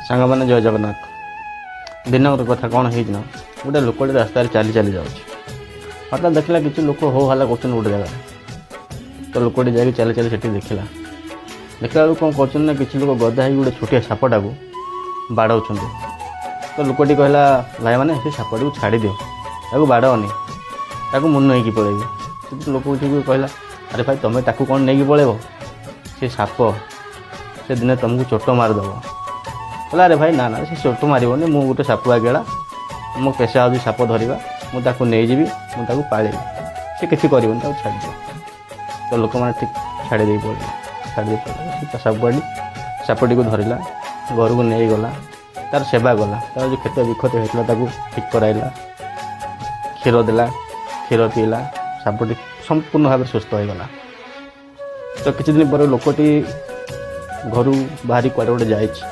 ସାଙ୍ଗମାନେ, ଜୟ ଜଗନ୍ନାଥ। ଦିନକର କଥା କ'ଣ ହେଇଛି ନା, ଗୋଟେ ଲୋକଟେ ରାସ୍ତାରେ ଚାଲି ଚାଲି ଯାଉଛି। ହଠାତ୍ ଦେଖିଲା କିଛି ଲୋକ ହୋ ହାଲ୍ଲା କରୁଛନ୍ତି ଗୋଟେ ଜାଗାରେ। ତ ଲୋକଟି ଯାଇକି ଚାଲି ଚାଲି ସେଠି ଦେଖିଲା। ଦେଖିଲା ବେଳକୁ କ'ଣ କରୁଛନ୍ତି ନା, କିଛି ଲୋକ ଗଦା ହେଇକି ଗୋଟେ ଛୋଟିଆ ସାପଟାକୁ ବାଡ଼ଉଛନ୍ତି। ତ ଲୋକଟି କହିଲା, ଭାଇମାନେ, ସେ ସାପଟିକୁ ଛାଡ଼ିଦିଅ, ତାକୁ ବାଡ଼ାଅନି, ତାକୁ ମୁଁ ନେଇକି ପଳେଇବି। ସେଠୁ ଲୋକ ଉଠିକି କହିଲା, ଆରେ ଭାଇ, ତୁମେ ତାକୁ କ'ଣ ନେଇକି ପଳେଇବ? ସେ ସାପ ସେ ଦିନେ ତୁମକୁ ଚୋଟ ମାରିଦେବ। କହିଲା, ଆରେ ଭାଇ, ନା ନା, ସେ ଚୋଟ ମାରିବନି। ମୁଁ ଗୋଟେ ସାପୁଆ ଗେଳା, ମୋ ପେଶା ହେଉଛି ସାପ ଧରିବା। ମୁଁ ତାକୁ ନେଇଯିବି, ମୁଁ ତାକୁ ପାଳିବି, ସେ କିଛି କରିବନି, ତାକୁ ଛାଡ଼ିଦିଅ। ତ ଲୋକମାନେ ଠିକ୍ ଛାଡ଼ି ଦେଇ ପଳେଇଲେ। ଛାଡ଼ି ଦେଇ ପଳେଇଲେ। ସେ ସାପୁଆଟି ସାପଟିକୁ ଧରିଲା, ଘରକୁ ନେଇଗଲା, ତାର ସେବା କଲା। ତାର ଯେଉଁ କ୍ଷତ ବିକ୍ଷତ ହେଇଥିଲା ତାକୁ ଠିକ୍ କରାଇଲା, କ୍ଷୀର ଦେଲା, କ୍ଷୀର ପିଇଲା। ସାପଟି ସମ୍ପୂର୍ଣ୍ଣ ଭାବରେ ସୁସ୍ଥ ହୋଇଗଲା। ତ କିଛି ଦିନ ପରେ ଲୋକଟି ଘରୁ ବାହାରି କୁଆଡ଼େ ଗୋଟେ ଯାଇଛି।